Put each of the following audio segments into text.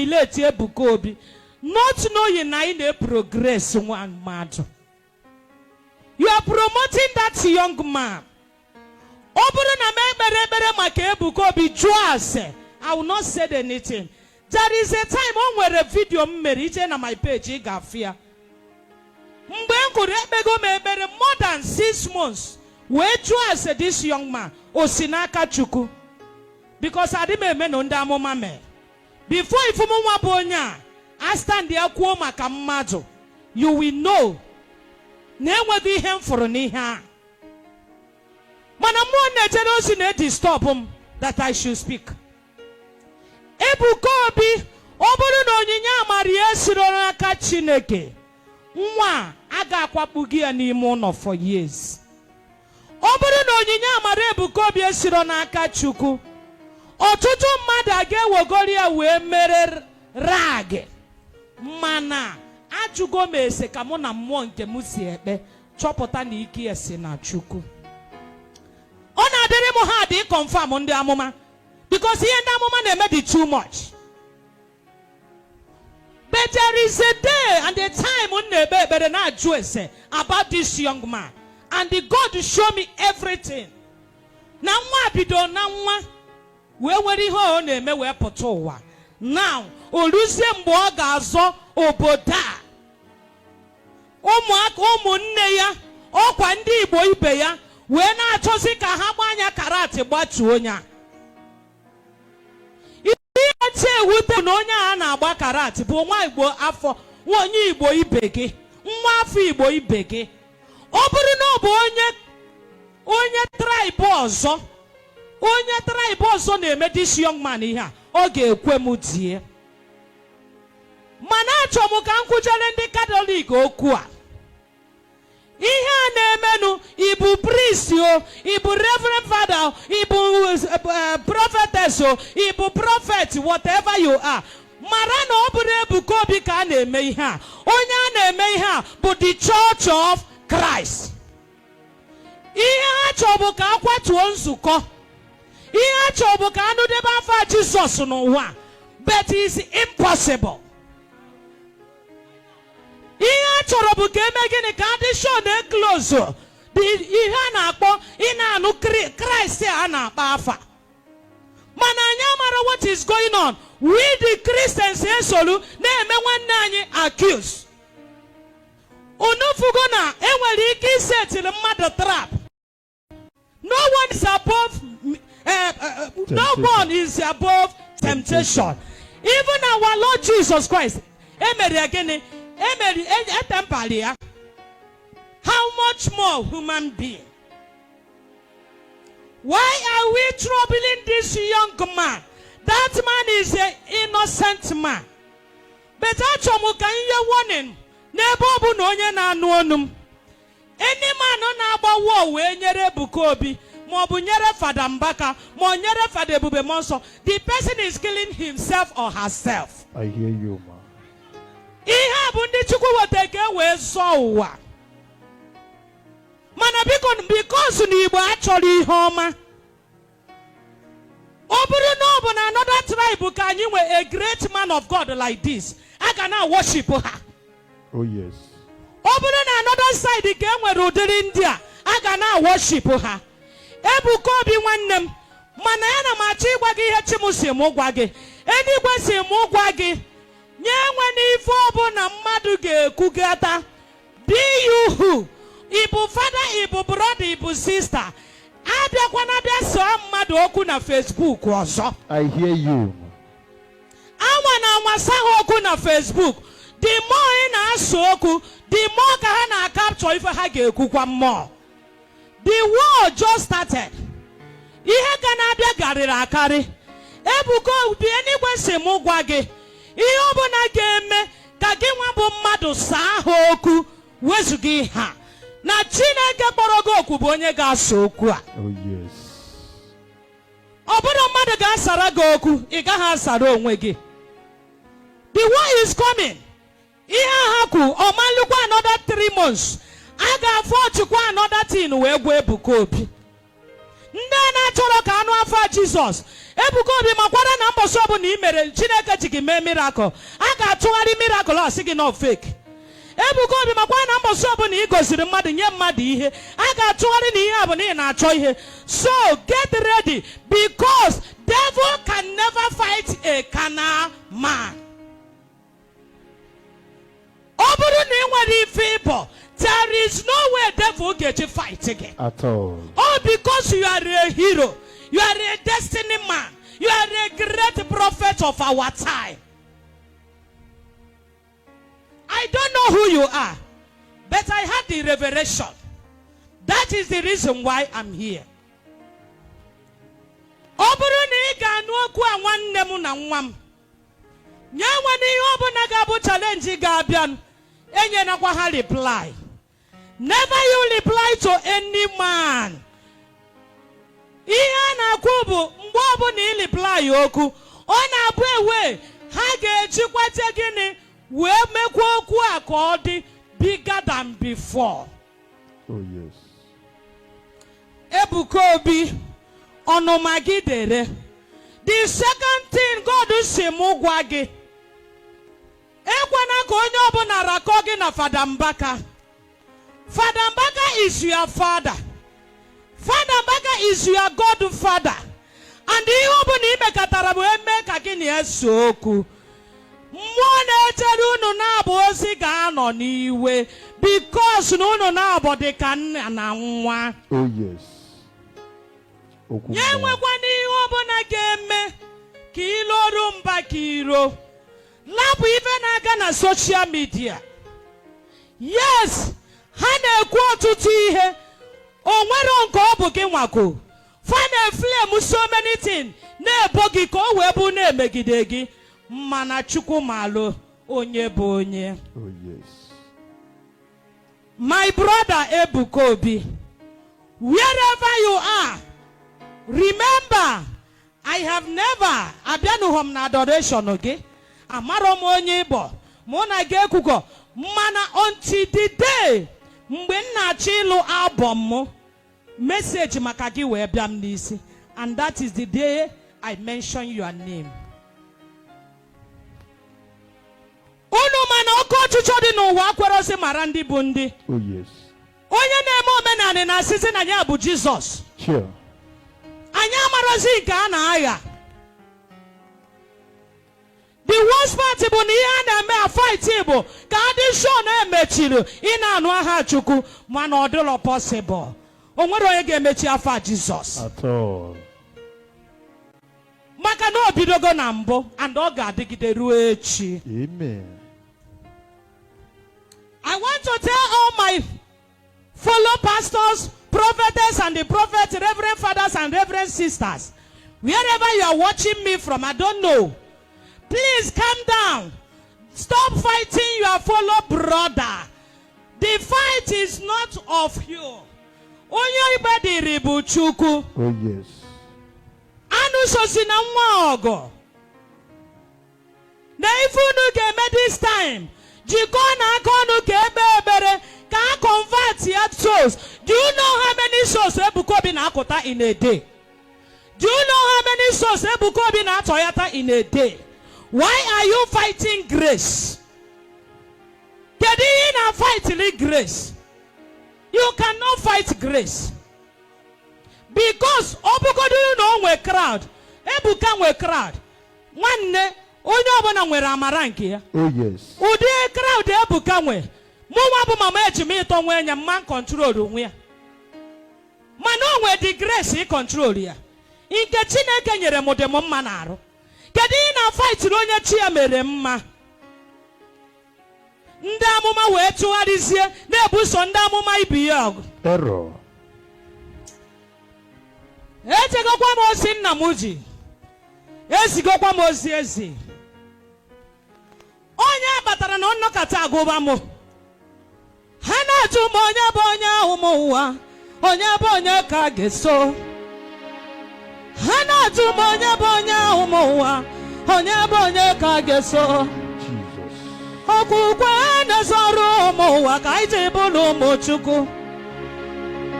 Na-humiliate Ebuka Obi, not knowing na ị na-progress nwa mmadụ. You are promoting that young man. Ọ bụrụ na m ekpere ekpere maka Ebuka Obi, jụọ ase, I will not say anything. There is a time o nwere video m mere, ije na my page, ị ga-afụ ya. Mgbe m kwuru, ekpego m ekpere more than 6 months wee jụọ ase this young man o si n'aka Chukwu, because adị m eme na ndị amụma mee before ifu m nwa bụ onye a a stand ya kwuo maka mmadụ. You will know na enweghị ihe m fụrụ n'ihe a, mana mmụọ na-echere ozi na-edisturb m that I should speak. Ebuka Obi, ọ bụrụ na onyinye amara ya esiro n'aka Chineke, nwa a ga-akwakpu gị ya n'ime ụlọ for years. Ọ bụrụ na onyinye amara Ebuka Obi esiro n'aka Chukwu, ọtụtụ mmadụ a ga-ewegoro ya wee mere rag. Mana ajụgo m ese ka mụ na mmụọ nke m si ekpe, chọpụta na ike ya si na Chukwu. Ọ na-adịrị m ha dị confirm ndị amụma, because ihe ndị amụma na-eme dị too much. But there is a day and a time m na-ekpe ekpere na-ajụ ese about this young man, and the God show me everything, na nwa bido na nwa wee were ihe ọ na-eme wee pụta ụwa. Now o ruzie mgbe ọ ga-azọ obodo a, ụmụaka ụmụnne ya, ọkwa ndị Igbo ibe ya, wee na-achọzi ka ha gbaa anya karate gbatuo onye a. Ihe kacha ewute na onye a na-agba karate bụ nwa Igbo, afọ nwa onye Igbo ibe gị, nwa afọ Igbo ibe gị. Ọ bụrụ na ọ bụ onye tribe ọzọ, onye tribe ọzọ na-eme this young man ihe a, ọ ga-ekwe m die. Mana achọ m ka m kwujere ndị Katọlik okwu a. Ihe a na-emenụ, ịbụ priest o, ịbụ reverend father o, ịbụ prophetess o, ịbụ prophet, whatever you are, mara na ọ bụrụ Ebuka Obi ka a na-eme ihe a. Onye a na-eme ihe a bụ the Church of Christ. Ihe ha chọọ bụ ka a kwatuo nzukọ. Ihe ha chọọ bụ ka anụdebe afa Jizọs n'ụwa, but it's impossible. Ihe a chọrọ bụ ka eme gịnị? Ka adị sure na eclose ihe a na-akpọ ị na-anụ Kraịst a na-akpọ afa. Mana anyị amara what is going on. We the Christians esolu na-eme nwanne anyị accuse. Unu fugo na enwere ike isetiri mmadụ trap. No one is above no one is above temptation. Even our Lord Jesus Christ, emere ya gịnị? Emere etempali ya. How much more human being? Why are we troubling this young man? That man is an innocent man. But achọrọ m ka nye warning n'ebe ọ bụ na onye na-anụ ọnụ m. Any man na-agba war wee nyere Ebuka Obi, ma ọ bụ nyere Fada Mbaka, ma ọ nyere Fada Ebube Muonso, the person is killing himself or herself. I hear you, ma. Ihe a bụ ndị Chukwu weta ka e wee zọọ ụwa. Mana biko, because na Igbo achọrọ ihe ọma, ọ bụrụ na ọ bụ na another tribe ka anyị nwee a great man of God like this, a ga na worship ha. Oh, yes. Ọ bụrụ na another side ka e nwere ụdịrị ndị a, a ga na worship ha. Ebuka Obi, nwanne m, mana ya na m achọ ịgwa gị ihe chi m si m gwa gị, eluigwe si m gwa gị, nye enwe n'ife ọbụla mmadụ ga-ekwugata. Be you who ịbụ fada, ịbụ brother, ịbụ sister, abịakwana bịa sụọ mmadụ okwu na Facebook ọzọ. I hear you. Anwa na anwasa ha okwu na Facebook, the more ị na-asụ okwu, the more ka ha na-akapchọ ife ha ga-ekwukwa mmụọ. The war just started. Ihe ga na-abịa garịrị akarị. Ebuka Obi, eluigwe si m gwa gị, ihe ọbụla ga-eme ka gị nwa bụ mmadụ saa ha okwu, wezụga ihe a na Chineke kpọrọ gị okwu bụ onye ga-asa okwu a. Oh, yes. Ọ bụrụ mmadụ ga-asara gị okwu, ị gaghị asara onwe gị. The war is coming. Ihe a ha kwu ọmalụkwa another 3 months, a ga-afụ ọchịkwa another thing wee gwa Ebuka Obi. Ndị a na-achọrọ ka anụ afọ Jizọs, Ebuka Obi, makwara na mbọsị ọbụla i mere Chineke ji gị mee miracle, a ga-atụgharị miracle a sị gị nọ fake. Ebuka Obi, makwara na mbọsị ọbụla ị goziri mmadụ, nye mmadụ ihe, a ga-atụgharị na ihe a bụ na ị na-achọ ihe. So get ready, because devil can never fight a carnal man. Ọ bụrụ na ị nwere ife ịbọ, there is no way devil ga-eji fight gị. At all. All because you are a hero, you are a destiny man, you are a great prophet of our time. I don't know who you are, but I had the revelation. That is the reason why I'm here. Ọ bụrụ na ị ga-anụ okwu a, nwanne m na nwa m, nye nwere ihe ọbụla ga-abụ challenge ga-abịanụ, enyenakwa ha reply. Never you reply to any man. Ihe a na-akwu bụ mgbe ọbụla ị reply okwu, ọ na-abụ ewe ha ga-ejikwata gịnị wee mekwa okwu a ka ọ dị bigger than before. Oh, yes. Ebuka Obi, ọnụma gị dere. The second thing God si mụ gwa gị, ekwana ka onye ọbụla rakọ gị na Fada Mbaka. Fada Mbaka is your father. Fada Mbaka is your godfather. And ihe ọbụla imekọtara bụ eme ka gị na ya so okwu, mmụọ na-echere unu na-abụ ozi ga-anọ n'iwe, because na unu na-abụ dị ka nna na nwa. Oh, yes. Okwu Ya mmụọ. Enwekwana ihe ọbụla ga-eme ka iloru mba ka iro lapụ ife na-aga na social media. Yes, ha na-ekwu ọtụtụ ihe, o nwero nke ọ bụ gị nwako fa na-eflame so many things na-ebo gị ka o wee bụ na-emegide gị, mana Chukwu malụ onye bụ onye. Oh, yes. My brother Ebuka Obi, wherever you are, remember, I have never abịanụghọ m na adoration gị, amarọ m onye ịbọ, mụ na gị ekwukọ, mana until the day mgbe m na-achọ ịlụ album m, message maka gị wee bịa m n'isi, and that is the day I mention your name. Unu mana oke ọchịchọ dị n'ụwa akwerọsị mara ndị bụ ndị. Oh, yes. Onye na-eme omenanị na-asịsị na ya bụ Jizọs. Sure. Anyị amarozi nke a na-agha. The worst part bụ na ihe a na-eme a fight bụ ka a dị sure na emechiri ị na-anụ aha Chukwu, mana ọ dịlọ possible. O nwere onye ga-emechi afa Jizọs. At all. Maka na o bidogo na mbụ and ọ ga-adịgide ruo echi. Amen. I want to tell all my fellow pastors, prophetess, and the prophet, reverend fathers and reverend sisters, wherever you are watching me from, I don't know. Please calm down. Stop fighting your fellow brother. The fight is not of you. Onye ikpe dịrị bụ Chukwu. Oh, yes. Anụ sosi na nwa ọgụ. Na ife unu ga-eme this time, jikọọ na aka ọnụ ka ekpe ekpere ka a convert ya souls. Do you know how many souls Ebuka Obi na-akụta in a day? Do you know how many souls Ebuka Obi na-atọyata in a day? Why are you fighting grace? Kedu ihe ị na-fightly grace? You cannot fight grace. Because ọ bụgoduru na o nwee crowd, Ebuka nwee crowd. Nwanne, onye ọbụla nwere amara nke ya. Oh, yes. Ụdị crowd Ebuka nwe, mụnwa bụ mama ejima ịtọ nwee nya mma control onwe ya, mana o nwee the grace ị control ya. Nke Chineke nyere m dị m mma na-arụ. Kedu ihe na fightiri onye chi ya mere mma? Ndị amụma wee tụgharịzie na-ebuso ndị amụma ibi ya ọgụ. Error. Echegokwa m ozi nna m ji ezigokwa m ozi ezi onye batara na nnọkọta agụba m, ha na-ajụ m onye bụ onye ahụ m ụwa, onye bụ onye ka ga-eso. Ha na-ajụ m onye bụ onye ahụ m ụwa, onye bụ onye ka ga-eso. Jesus. Okwukwe na-ezọrọ ụmụ ụwa ka anyị ji bụrụ ụmụ Chukwu.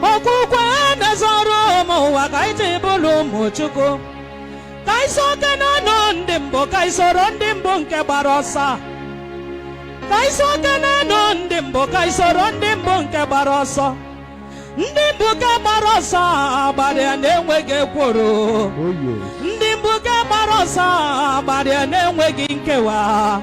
Okwukwe na-ezọrọ ụmụ ụwa ka anyị ji bụrụ ụmụ Chukwu. Ka anyị so oke n'ọnụ ndị mbụ, ka anyị soro ndị mbụ nke gbara ọsọ. Ka anyị so oke n'ọnụ ndị mbụ, ka anyị soro ndị mbụ nke gbara ọsọ. Ndị mbụ ka gbara ọsọ gbara ya na-enweghị ekworo. Oh, yes. Ndị mbụ ka gbara ọsọ gbara ya na-enweghị nkewa.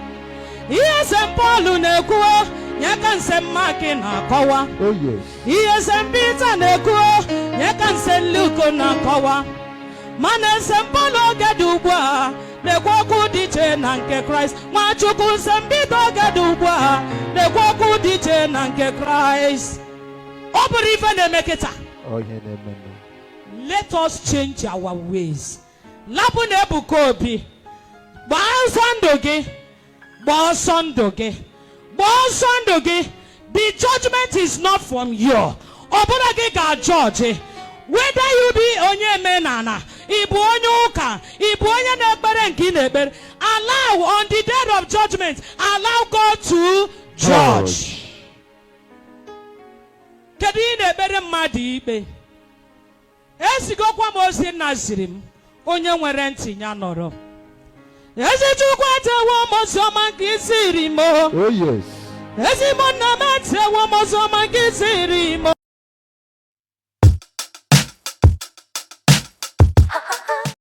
Ihe St. Paul na-ekwuo ya ka St. Mark na-akọwa. Oh, yes. Ihe St. Peter na-ekwuo ya ka St. Luke na-akọwa. Mana St. Paul oge dị ugbu a na-ekwu okwu dị iche na nke Kraịst. Nwachukwu, St. Peter oge dị ugbu a na-ekwu okwu dị iche na nke Kraịst. Ọ bụrụ ife na-eme kịta. Ọ ihe na-emenụ. Let us change our ways. Lapụ na Ebuka Obi. Gbaa ọsọ ndụ gị, gbaa ọsọ ndụ gị, gbaa ọsọ ndụ gị. The judgment is not from you. Ọ bụrụ gị ga-ajọji whether you be onye omenala, ị bụ onye ụka, ị bụ onye na-ekpere nke ị na-ekpere. Allow on the day of judgment, allow God to judge. Kedu ị na-ekpere mmadụ ikpe? Ezigokwa m ozi nna ziri m. Onye nwere ntị ya nọrọ. Ezi Chukwu, etewo m ozi ọma nke isiri m. Oh, yes. Ezigbo nna m, etewo m ozi ọma nke isiri m.